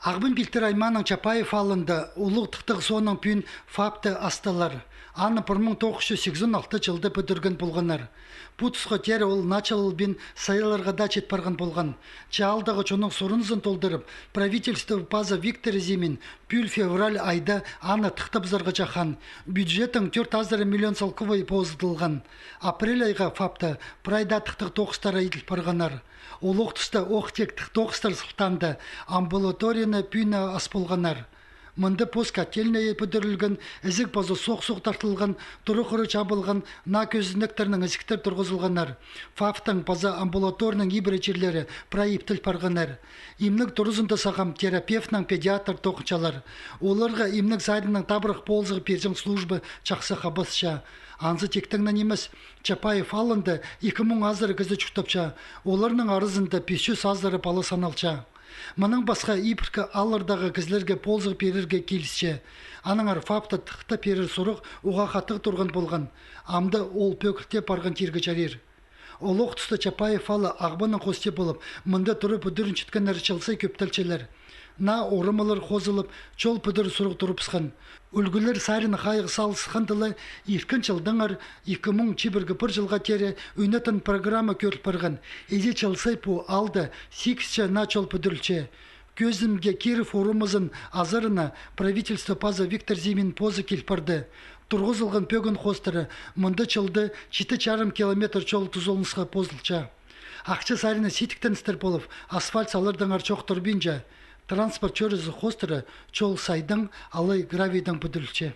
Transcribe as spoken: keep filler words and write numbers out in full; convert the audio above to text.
Ағбан пилтірі аймааның Чапаев аалында улуғ тыхтағ соонаң пӱӱн ФАПты астылар. Аны пір муң тоғыс чӱс сигізон алты чылда пӱдірген полғаннар. Пу тусха теере ол наа чылалбин сайларға даа чит парған полған. Че аалдағы чонның сурынзын толдырып, правительство паза Виктор Зимин пӱӱл февраль айда аны тыхтабызарға чаххан. Бюджеттің тӧрт азыра миллион салковай позылған. Апрель айға ФАПта прай даа тыхтағ тоғыстар иділ парғаннар. Улуғ туста ох тек тыхтағ тоғыстар сылтаанда амбулаторияны пӱӱн ас полғаннар. Мында пос котельная пӱдірілген, ізік паза суғ-суғ тартылған, туры-хуры чабылған наа кӧзенектернең ізіктер турғызылғаннар. ФАПтың паза амбулаторияның ибіре чирлері прай иптіл парғаннар. Имнег туразында сағам терапевтнең педиатр тоғынчалар. Оларға имнег саринаң табырах полызығ пирҷең служба чахсы хабасча. Анзы тиктең нимес, Чапаев аалында ікі муң азыра кізі чуртапча, оларның аразында пис чӱс азыра пала саналча. Мының пасха ибіркі ааллардағы кізілерге полызығ пирерге килісче. Аннаңар ФАПта тыхтап пирер сурығ уғаа хатығ турған полған. Амды ол пӧгілте парған тирге чарир. Олох туста Чапаев аалы Ағбанның хости полып, мында тура пӱдірінчеткеннер чыл сай кӧптелчелер. Наа орамалар хозылып, чол пӱдір сурығ турыбысхан. Ӱлгӱлер сарин хайығ салысханда ла, ирткен чылдаңар ікі муң чибіргі пір чылға теере ӱнетін программа кӧріл парған. Іди чыл сай пу аалда сигісче наа чол пӱдірілче. Кӧзімге Киров орамазын азарына правительство паза Виктор Зимин позы кил парды. Турғызылған пӧгін хоостыра мында чылда читі чарым километр чол тузаланысха позылча. Ахча сарина сидіктеністер полып, асфальт салардаңар чоохтырбинча. Транспорт чӧрізі хоостыра чол сайдаң алай гравийдаң пӱдірілче.